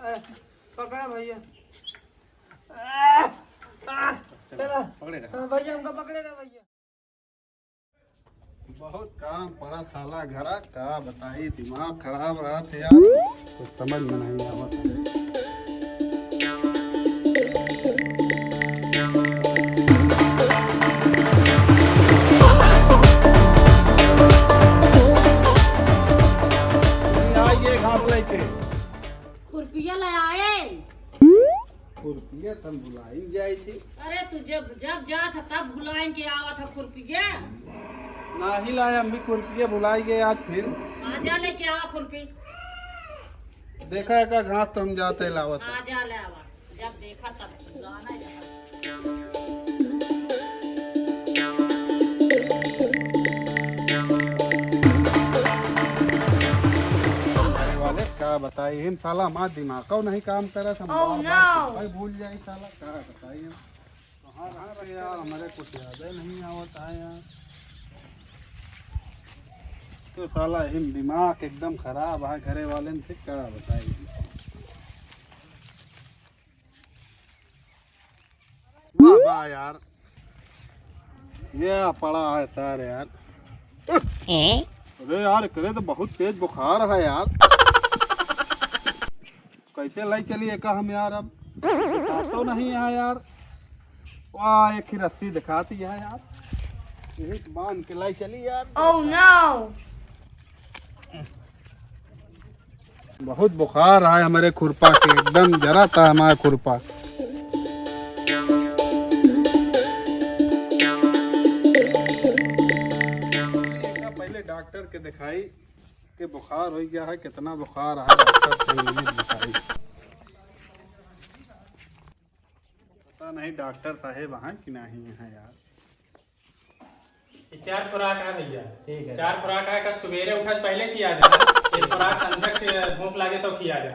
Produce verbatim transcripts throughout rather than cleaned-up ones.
आ, पकड़ा भैया। आ, आ, चला। पकड़े रहा। हाँ, भैया, हमका पकड़े रहा भैया। बहुत काम पड़ा साला घरा, का बताई, दिमाग खराब रहत है यार, कुछ समझ में नहीं आवत है। आइए घास लेके। खुरपिया ले आए। खुरपिया तन भुलाइन जाई थी। अरे तू जब, जब जात ह तब भुलाइन के आवत ह खुरपिया। नाही लाए अम्मी, खुरपिया भुलाई गए आज फिर। आ जा लेके आवा खुरपी। देखा एका घास तो हम जाते लावत ह। आ जा ले आवा, जब देखा तब भुलाना जाता। अरे वाले, का बताई, हम साला हमार दिमागो नहीं काम करत, हम Oh, बार बार no! कुछ भूल जाई साला, का बताई हम। कहाँ रहा रे यार, हमारे कुछ याद ही नहीं आवत है यार। तो साला हम दिमाग एकदम खराब है घरे वाले से, का बताई। वाह, वाह यार, ये पड़ा है सर यार। अरे यार, एकरे तो बहुत तेज बुखार है यार। कैसे लाई चली एका हम यार, अब तो नहीं है यार। वाह, एक ही रस्सी दिखाती है यार, यही बांध के लाई चली यार। Oh no! बहुत बुखार है हमारे खुरपा के, एकदम जरा था हमारा खुरपा। पहले डॉक्टर के दिखाई कि बुखार हो गया है, कितना बुखार है, डॉक्टर से मिली दिखाई। पता नहीं डॉक्टर साहेब हैं कि नहीं हैं यार। ये चार खुराक है भैया। ठीक है। चार खुराक है, का सुबेरे उठा से पहले खिया दे। ये खुराक संझा के भूख लागे तो खिया दे।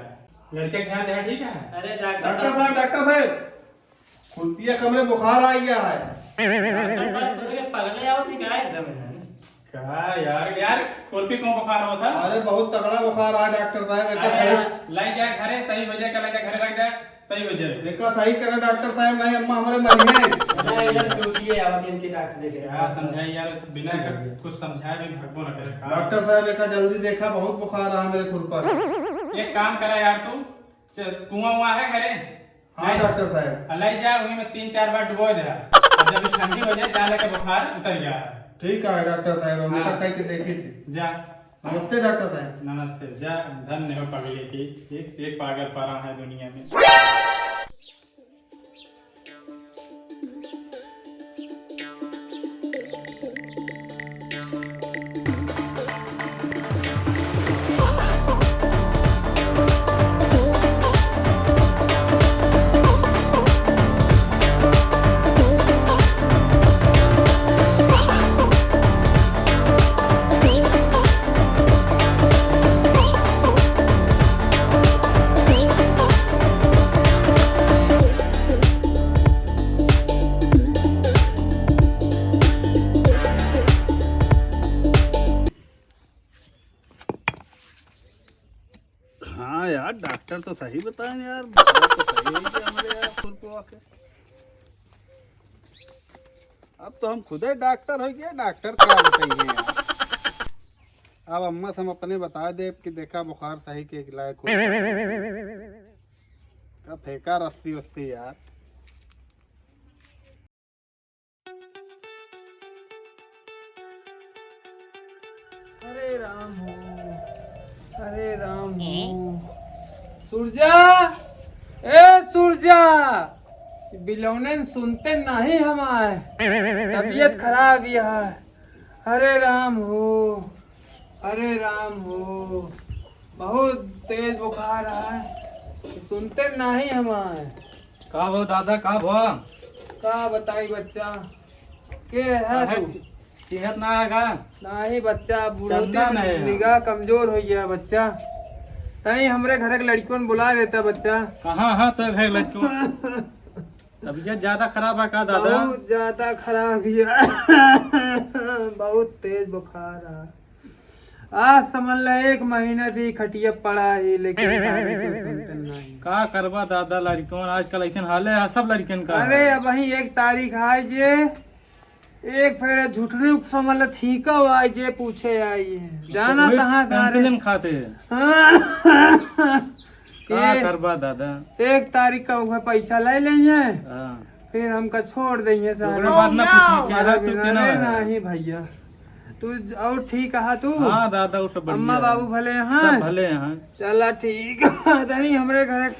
लड़के के ध्यान दे, ठीक है? अरे डॉक्टर डॉक्टर साहब, डॉक्टर साहब, खुरपिया कमरे बुखार आ गया है। डॉक्टर साहब, तोरे के पगले आवत ही का एकदम है? का यार, यार, खुरपी को बुखार होता? अरे बहुत तगड़ा बुखार आ डॉक्टर साहब, एक अरे सही यार, लाई जा घरे, सही हो जाए, का लाई जा घरे रख दे। सही हो जाए। एका सही करे डॉक्टर साहब, नहीं अम्मा हमरे मरी है। अरे यार, चूतिए आवत इनके डॉक्टर देखे। क्या समझाई यार, बिना कुछ समझाए भी भगबो ना करे। का डॉक्टर साहब, एका जल्दी देखा, बहुत बुखार रहा मेरे खुरपा। एक काम करा यार तू, च-, कुआं उआं है घरे? हाँ ले, डॉक्टर साहब। आ ले जा, वही में तीन चार बार डुबो दे। और जब भी ठंडी हो जाए, जाने के बुखार उतर गया है। ठीक है डॉक्टर साहब, हम हाँ। एका कह के देखी थी। जा। नमस्ते डॉक्टर साहब। नमस्ते। जा, धन्य हो पगले की, एक से एक पागल परा है दुनिया में। हाँ यार, डॉक्टर तो सही बताए यार, बात तो सही है कि हमारे यार खुरपवा के। अब तो हम खुदे डॉक्टर हो गया, डॉक्टर का बताइए यार। अब अम्मा से हम अपने बता दे कि देखा बुखार सही के लायक हो। का फेंका रस्सी उस्सी यार। अरे राम हो, अरे राम हो। सूरजा, ए सूरजा, बिलौनन सुनते नहीं हमार, तबीयत खराब यह। अरे राम हो, अरे राम हो, बहुत तेज बुखार है, सुनते नहीं हमार। का भो दादा, का भो? का बताई बच्चा, के है काहे तू? चिन्हत ना है का? नाही बच्चा, बूढ़ो चंदा की नहीं है। निगाह कमजोर हो गया बच्चा। तई हमरे घर के लड़कियों ने बुला देता बच्चा। कहाँ है तो घर लड़कियों? तबीयत ज्यादा खराब है का दादा? बहुत ज्यादा खराब ही है। बहुत तेज बुखार है। आज समझ ले एक महीना से ही खटिया पड़ा है, लेकिन सारे के सुनते नहीं। का करबा दादा, लड़कन आजकल ऐसन हाले है सब लड़कन का। अरे, अबहीं एक तारीख आए जे, एक फेर झुठरू समझ ल छींका आए जे पूछे आई है। जाना वही तहाँ का रे। पेंसिलिन खाते हैं। हाँ। का ए, करबा दादा। एक तारीख का उहे पैसा ले लेइहैं, हाँ। फिर हमका छोड़ देइहैं सारे। ओकरे बाद ना पूछी कि अरे यार तू बिना केना रे है? नहीं भैया, तू और ठीक है तू? हाँ दादा, वो सब बढ़िया अम्मा है। बाबू भले हैं? सब भले हैं। चला ठीक है, तनी हमरे घर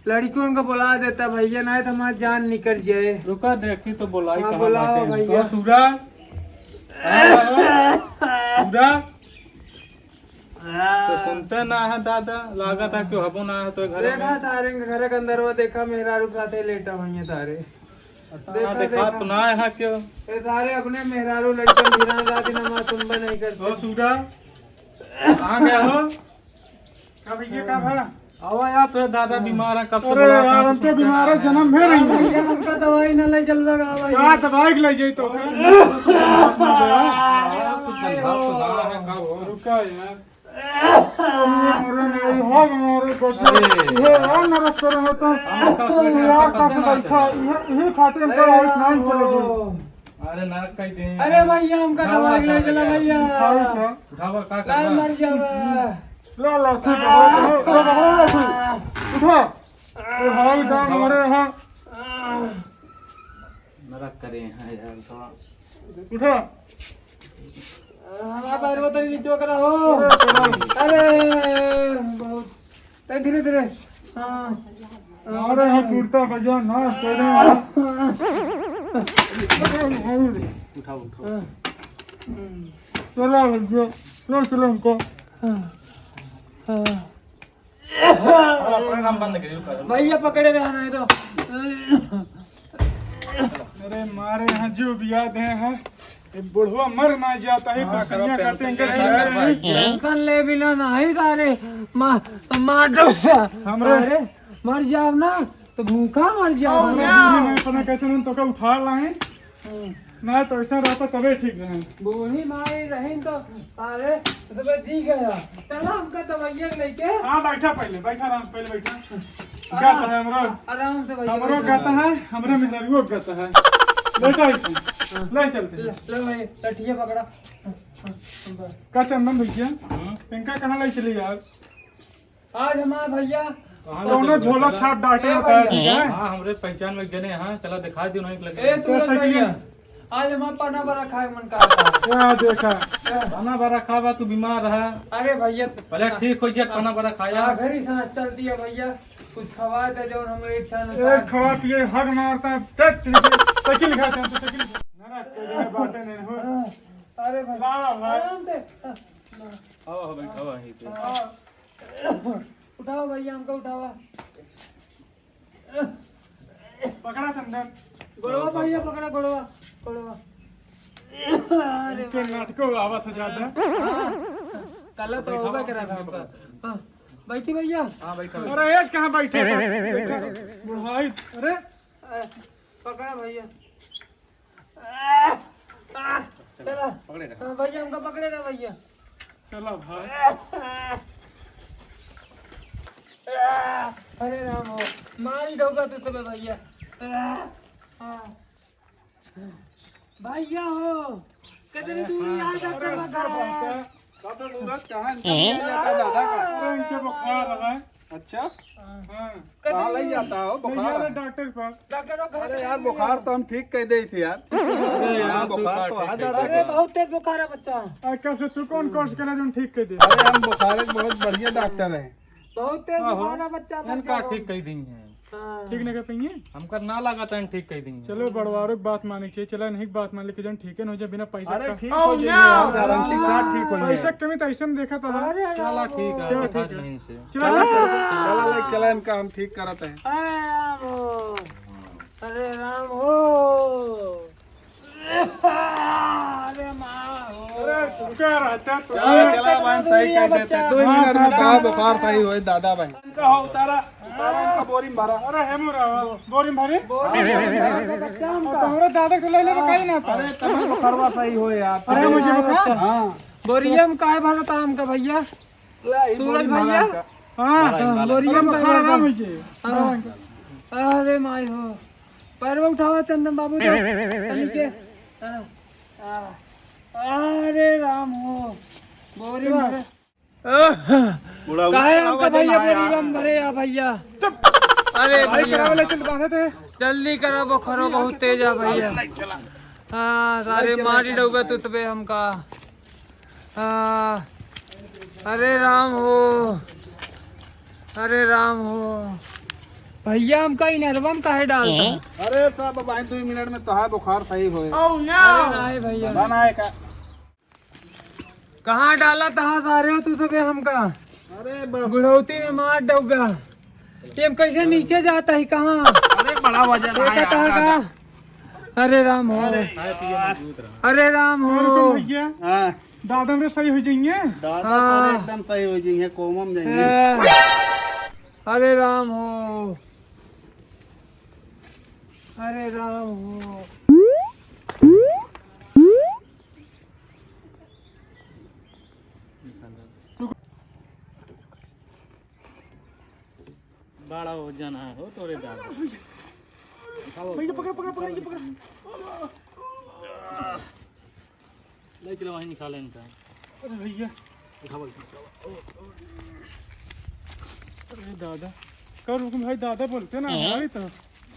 लड़कियों को बुला देता भैया, नहीं तो हमार जान निकल जाए। रुका देखी तो बुलाई हाँ, कहाँ बुलाओ बाटे। भैया। ओ सूरा, कहाँ बा हो? सूरा। तो सुनते ना है दादा, लागत है कि हबो ना है तो घरे देखा में। सारे के घरे के अंदर वो देखा मेहरारू साथे लेटा हुई है सारे। हाँ, देखा, देखा देखा। तो ना है क्यों? ये सारे अपने मेहरारू लड़कन भिरान रात दिन हमारा सुनबे नहीं करते। ओ सूरा, कहाँ गया हो? का भैया, का भा? आवा यार, तो दादा बीमार है, कब से अरे बुला यार, हम तो बीमार है, जन्म में रही। भैया, हमका दवाई ना ले चलबा का भाई। का दवाई के ले जाई तो? कुछ गंधा तो ना है, का हो? रुका यार। अरे, अरे, अरे, हाँ, हमारे बच्चे, अरे। ये यार, नरक करे हो तो। हम तो यार, का से बैठा, ये, ये खाते हैं, अरे, तो आवाज नहीं चलेगी। अरे, नरक कह दे। अरे भैया, हमका दवाई ले चला भैया। खाओ क्या? उठावा, का ला, करना? मर जावा। ला, ला, ठीक है, ला, ला, ला, ला, ठीक। उठा। ए, हाल का मारे, हाँ। नरक करे हैं यार, तो। उठा। हमारा पैर वो तनी नीचे करा हो। अरे, चलो। अरे, बहुत। ए, धीरे, धीरे। हाँ। अरे, हाँ, कुर्ता पजामा, ना, तेरे। उठाओ, उठाओ। हाँ। चलो, भैया, चलो, चलो हमको। हाँ। हाँ। अपने काम बंद करिए, रुका, रुका। भैया पकड़े रहे नहीं तो। अरे मारे यहाँ जो भी याद है, है। ये बुढ़वा मर ना जाता है, हाँ, कुछ सब नहीं खाते हैं, tension इनका नहीं, tension ले बिना नहीं तारे, मा-, मार दो सा। हमरे अरे, मर जाओ ना, तो भूखा मर जाओ। हमरे बूढ़ी माई अपना कैसे नहीं तो का उठा लाए। हम्म। ना तो ऐसा रहता तबे ठीक रहे। बूढ़ी माई रही तो सारे तबे जी गया। चला हमका दवाइया लेके। हाँ, बैठा पहले, बैठा आराम से, पहले बैठा। हाँ, गत है हमरो। आराम से भैया, हमरो बैठा। गत है, हमरे मेहरारुओ गत है। बैठा इसे। हाँ। ले चलते हैं। ले, ले भाई, लठिया पकड़ा। हाँ, हाँ, बस। का चंदन भैया, हम्म। इनका कहाँ ले चली यार? आज हमार भैया कौनो झोला छाप डॉक्टर ए बताया भैया। ठीक है? हाँ, हमरे पहचान में एक जने हैं, चला दिखा दियो, नहीं लगे। ए, सूरज भैया, आज हमार पना बरा खाए मन करता। क्या देखा? पना बरा खाबा, तू बीमार रहा। अरे भैया। पहले ठीक हो गया, पना बरा खाया। आखिरी सांस चलती है भैया, कुछ खवा दे जो हमरे इच्छा अनुसार। ए, खवा पिए, हग मारता है, पेट खींच के, साइकिल खाते हैं, तो साइकिल। ना, ना, कोई जगह बातें नहीं हो। अरे भाई, ला, ला। आराम से। आओ, आओ भाई, आओ, यहीं पे। हाँ। उठाओ भैया, हमका उठावा। पकड़ा चंदन। गोड़वा भैया, पकड़ा गोड़वा, गोड़वा। अरे इनके नाटको आवत है ज्यादा। हाँ, कल तो होबे करा था हमका। हाँ, बैठी भैया। हाँ, बैठा, बैठा। अरे, एज कहाँ बैठे? बैठा। बुढ़ाई, अरे। अ, पकड़ा भैया। आ, आ, चला। पकड़े रहा। हाँ, भैया, हमका पकड़े रहा, भैया। चला भाई। आ, अरे राम हो, मारी डौका तू तबे, भैया। आ, हाँ। भैया हो, कितनी दूर यार, अरे, डॉक्टर बता रहा है। बाबा, बाबा। कब जरूरत कहाँ इनका लिया जाता दादा का? अरे, इनके बुखार है। अच्छा? हाँ। कहाँ ले जाता हो नहीं, बुखार? यार, डॉक्टर पर। डॉक्टर को घर अरे पे यार, नहीं बुखार है। तो हम ठीक कर दे थे यार। अरे यार, हाँ, तू बुखार तो है दादा। अरे, बहुत तेज बुखार है बच्चा। अरे, कब से तू कौन कोर्स करे जो हम ठीक कर दे? अरे, हम बुखार के बहुत बढ़िया डॉक्टर हैं। बहुत तेज आहो। बुखार है बच्चा, मर इनका जाओ। ठीक कह दी है। हाँ। ठीक नहीं कर पाएंगे? हमका ना लगा था ठीक कह दी है। चलो, बड़वारों की बात माने के चाहिए। चला, नहीं बात मान लेके जन ठीक है, हो जाए बिना पैसा अरे का। ठीक हो जाएंगे यार, गारंटी के साथ ठीक हो जाएंगे। पैसा कमी तो ऐसे में देखा था। अरे चला, यार। ठीक है, चलो, दिखा ठीक है। देंगे इनसे। चलो, चलो, चलो, चलो, चलो, इनका हम ठीक करत हैं। अरे राम हो, अरे राम हो। अरे माँ हो। अरे, रुका रहता तो। चला, चला, बहन, सही कह देते। दो मिनट में हाँ, बुखार सही होए, दादा भाई। इनका हो, उतारा, उतारा इनका बोरी में भरा। अरे, हेमू रहा, बोरी में भरी। बोरी में भरा, बच्चा हमका। और तुम्हारे दादा के तो ले ले, कहीं ना था। अरे, तुम्हें बुखारवा सही होए यार। अरे, मुझे बुखार? हाँ। बोरिया में काहे भरा था हमका भैया? ला, ई सूरज बोरी में भरा भैया। इनका। हाँ, बोरिया में बुखार आराम होइ जाए। हाँ। अरे माई हो, पैरवा उठावा चंदन बाबू तो, तनी के। हाँ, हाँ। अरे राम हो, बोरी में। बुढ़ऊ, काहे हमका भैया बोरी में भरे या भैया? अरे भाई, भैया। करावे ले चल बांधे थे। जल्दी करा, बोखरो बहुत तेज है भैया। हाँ, सारे मारी डउबे तुतबे हमका। हाँ, अरे राम हो, अरे राम हो। भैया, हमका इनरवा में काहे डालता है? अरे साहब, अब आई दुई मिनट में तोहार बुखार सही होए। Oh no! अरे नाहीं भैया। बनाए का? कहाँ डाला तहा सारे हो तू सबे हमका? अरे बाप। बुढ़ौती में मार डउबा। ये हम कैसे नीचे जाता ही कहाँ? अरे बड़ा वजन है देखा यार, तहा दादा। का? अरे राम हो। अरे यार। अरे राम हो। भैया। हाँ। दादा हमरे सही होइ जाइए। दादा हाँ। तोरे एकदम सही होइ जाइए, कोमा में जाइए। हाँ। अरे राम हो। अरे राम हो। बड़ा वजन है हो तोरे दादा। भैया, पकड़, पकड़, पकड़, ये पकड़। ले चलो, वहीं निकाले इनका। अरे भैया। उठाओ, उठाओ। अरे दादा। कर रुक भाई, दादा बोलते ना, हैं? भाई तो।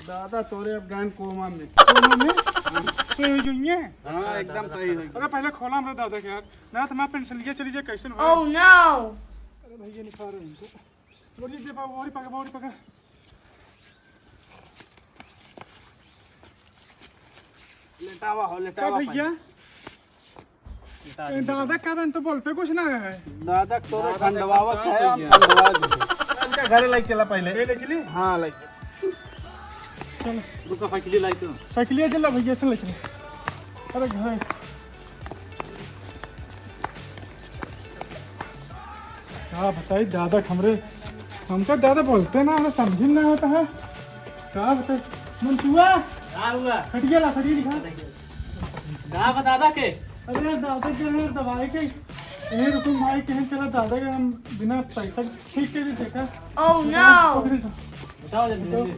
दादा तोरे अब गान कोमा में। कोमा में? सही हो गई है? हाँ, एकदम सही हो गई। अरे पहले खोला हमरे दादा के यार। ना तो मैं पेंसिलिया चली जाए, कैसे न हो? Oh no! अरे भैया निकाल रहे हैं इनको। बोरी दे पाओ, बोरी पकड़, बोरी पकड़। लेटावा हो, का लेटावा भैया? पानी। ए, दादा का बन तो बोल पे कुछ ना है। दादा तोरे दादा ठंडवावत देखो है, हम भैया। ठंडवा दे। चल के घरे लेके चला पहले। ले, ले चली? हाँ, लेके। चल। रुका, साइकिल लाई तो। साइकिल ले चला भैया, चल ले चली। अरे घर। का बताई दादा, हमरे, हमका दादा बोलते ना, हमें समझ में ना होता है। का बताई? मंटुआ! का हुआ? खटिया ला, खटिया दिखा। का बा दादा के? अरे यार, दादा के है दवाई के। ए, रुकुम भाई, कहें चला दादा के हम बिना पैसा ठीक के भी देखा। Oh no! पकड़ ले। बताओ जल्दी, जल्दी।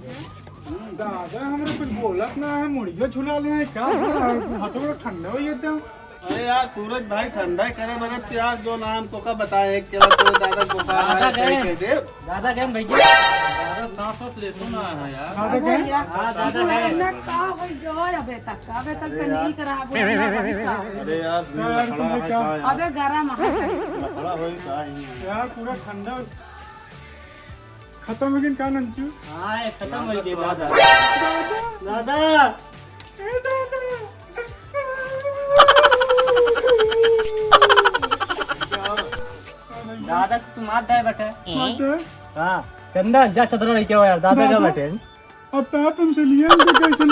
दादा, हमरे कुछ बोलत ना है, मुड़िया झुला ले हैं, का हो रहा है? हाथों में ठंडा हो जाता है। अरे यार, सूरज भाई, ठंडा करे बरे तो यार, जो नाम तोका बताए, एक केला तोरे दादा को दादा है, गए। कह दे। दादा गए भैया। दादा सांस वास ले तो ना है यार। दादा गए? हाँ, दादा गए। ना का हो गया अबे तक, अबे तक तो नहीं करा, बोला ना भाई का। अरे यार, यार, खड़ा तुम है क्या? क्या यार? अबे गरम है। खड़ा होई का ही है? यार, पूरा ठंडा। खतम हो गई का नंचू? हाँ, ये खतम हो गई दादा। दादा। दादा। दादा, तू मार दे बेटे। मार दे। हाँ, चंदन, जा चदरा लेके आओ यार, दादा का दादा। बेटे। अब तो तुमसे लिए मुझे कैसे